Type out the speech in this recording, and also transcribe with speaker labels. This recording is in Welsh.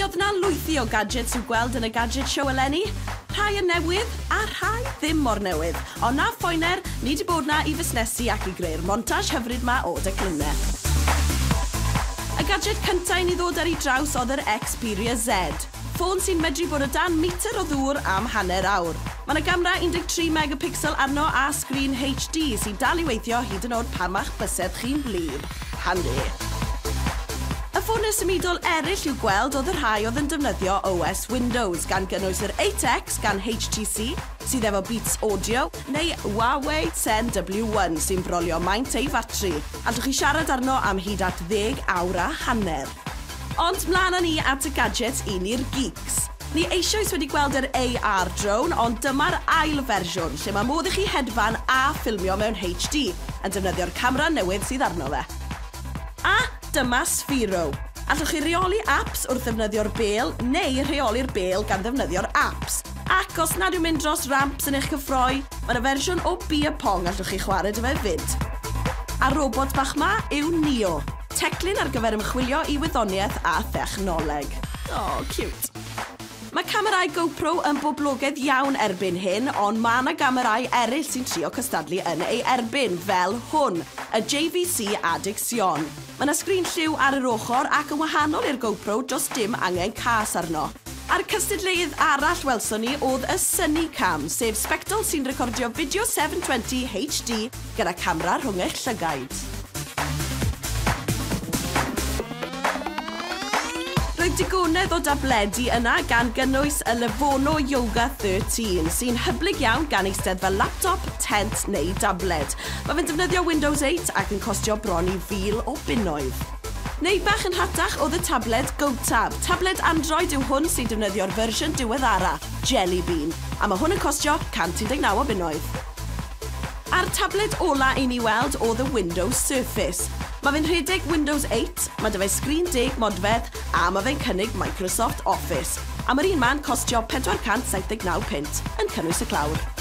Speaker 1: Mi oedd 'na lwythi o gadgets i'w gweld yn y Gadget Show eleni, rhai yn newydd a rhai ddim mor newydd. Ond na phoener, ni 'di bod 'na i fusnesu ac i greu'r montage hyfryd 'ma o declynau. Y gadget cynta i ni ddod ar ei draws oedd yr Xperia Z. Ffôn sy'n medru bod o dan metr o ddŵr am hanner awr. Mae 'na gamera 13 megapixel arno a sgrin HD sy'n dal i weithio hyd yn oed pan ma'ch bysedd chi'n wlyb. Handi. Y ffonau symudol eraill i'w gweld oedd y rhai oedd yn defnyddio OS Windows, gan gynnwys yr 8X gan HTC, sydd efo Beats Audio, neu Huawei Zen W1 sy'n brolio maint ei fatri. Allwch chi siarad arno am hyd at 10 awr a hanner. Ond mlaen â ni at y gadgets un i'r geeks. Ni eisoes wedi gweld yr AR drone, ond dyma'r ail fersiwn, lle mae modd i chi hedfan a ffilmio mewn HD, yn defnyddio'r camera newydd sydd arno fe. A dyma Sphero. Allwch chi reoli apps wrth ddefnyddio'r bêl, neu rheoli'r bêl gan ddefnyddio'r apps. Ac os nad yw'n mynd dros ramps yn eich cyffroi, mae yna fersiwn o beer pong allwch chi chwarae 'da fe 'fyd. A'r robot bach 'ma yw Neo, teclyn ar gyfer ymchwilio i wyddoniaeth a thechnoleg. Oh, cute. Mae camerâu GoPro yn boblogaidd iawn erbyn hyn, ond mae yna gamerâu eraill sy'n trio cystadlu yn ei erbyn, fel hwn, y JVC Addiction. Mae yna sgrin lliw ar yr ochr ac yn wahanol i'r GoPro, does dim angen cas arno. A'r cystadleuydd arall welson ni oedd y Sunnycam, sef sbectol sy'n recordio fideo 720 HD gyda camera rhwng eich llygaid. Roedd digonedd o dabledi yna gan gynnwys y Levono Yoga 13, sy'n hyblyg iawn gan eistedd fel laptop, tent neu dabled. Mae fe'n defnyddio Windows 8 ac yn costio bron i £1,000 o. Neu bach yn rhatach oedd y tabled GoTab. Tabled Android yw hwn sy'n defnyddio'r fersiwn diweddara, Jelly Bean, a mae hwn yn costio £119 o bunnoedd. A'r tabled ola i ni weld oedd y Windows Surface. Mae fe'n rhedeg Windows 8, mae 'da fe sgrin 10 modfedd a mae fe'n cynnig Microsoft Office. A mae'r un ma'n costio 479 punt, yn cynnwys y clawr.